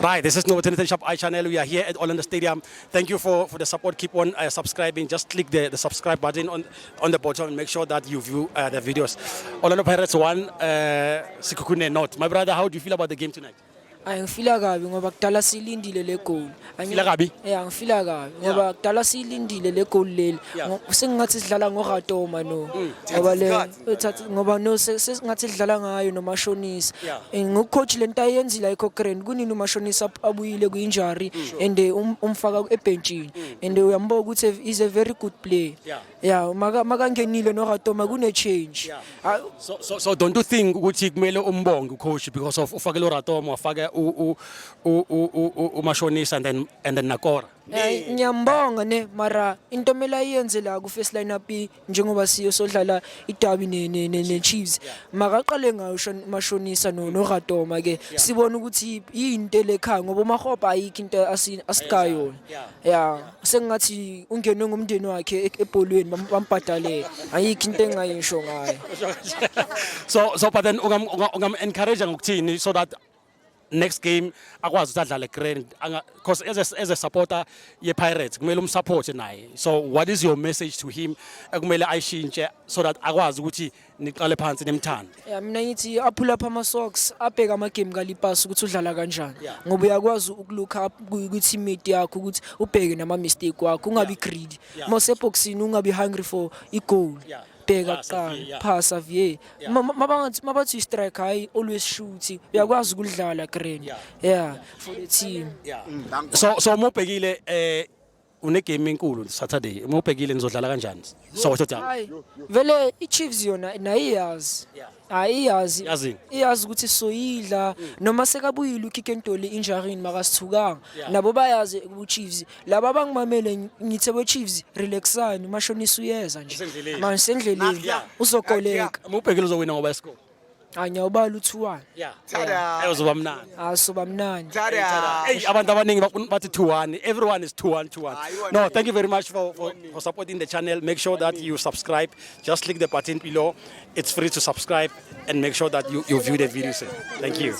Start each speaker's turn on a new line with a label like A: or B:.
A: Right, this is Novo Shop I channel. We are here at Orlando Stadium. Thank you for the support. Keep on subscribing. Just click the subscribe button on the bottom and make sure that you view the videos. Orlando Pirates 1, Sekhukhune nought. My brother, how do you feel about the game tonight?
B: Ayi, ngifila kabi ngoba kudala silindile le goal.
A: Ufila kabi?
B: Yeah, ngifila kabi ngoba kudala silindile le goal leli. Sengingathi sidlala ngoRatoma no. Ngoba le uthatha ngoba no sengathi sidlala ngayo nomashonisa. Ngocoach lento ayenzile ayikho grand. Kunini umashonisa abuyile ku-injury and umfaka ebenchini and uyambuka ukuthi is a very good player. Yeah, makangenile noRatoma kune change. Ah.
A: So don't you think ukuthi kumele umbonge ucoach because of ufake lo Ratomo, wafake uMashonisa and then Nakora?
B: Ngiyambonga ne, mara into mele ayenze la ku first line up njengoba siyo sodlala idabi ne Chiefs, makaqale ngayo Mashonisa no Ratoma ke, sibone ukuthi yinto lekhaya ngoba uMahopa ayikho into asika yona. Yeah, sengathi ungenwe ngumndeni wakhe ebholweni, bambhadalele, ayikho into engayisho ngayo.
A: So but then ungam encourage ngokuthini so that next game akwazi ukuthi adlale grand? Because as a supporter ye Pirates kumele umsupport naye. So what is your message to him ekumele ayishintshe so that akwazi ukuthi niqale phansi nemthando?
B: Ya, mina ngithi apull up ama-socks, abheke amagame kaLipasa ukuthi udlala kanjani ngoba uyakwazi ukulook up kwi-teammate yakho ukuthi ubheke nama-mistake wakho, ungabi greedy uma usebhokisini, ungabi hungry for i-goal. Bheka
A: Phasa,
B: kuqala.
A: Yeah.
B: Phasa vie. Mabangathi mabathi i-strike, hayi, always shoot, uyakwazi ukudlala grand, yeah, for the team.
A: So mubhekile une game enkulu Saturday, mubhekile nizodlala kanjani Soweto Derby?
B: Hayi vele, i-Chiefs yona nayo iyazi. Hayi, iyazi.
A: Yazini?
B: Iyazi ukuthi soyidla noma sekabuyile uKeagan Dolly injury, makasithukanga nabo bayazi ku-Chiefs. Laba abangimamele ngithe we-Chiefs, relaxani, mashonisa uyeza nje.
A: Usendleleni.
B: Manje sendleleni, uzogoleka.
A: Mubhekile uzowina ngoba iscore?
B: Hayi, ngiyawubala u-2-1.
A: Yeah, uzoba mnandi.
B: Asoba mnandi.
A: Hey, abantu abaningi bathi 2-1. Everyone is 2-1 2-1. No, thank you very much for supporting the channel. Make sure that you subscribe. Just click the button below. It's free to subscribe and make sure that you view the videos. Thank you.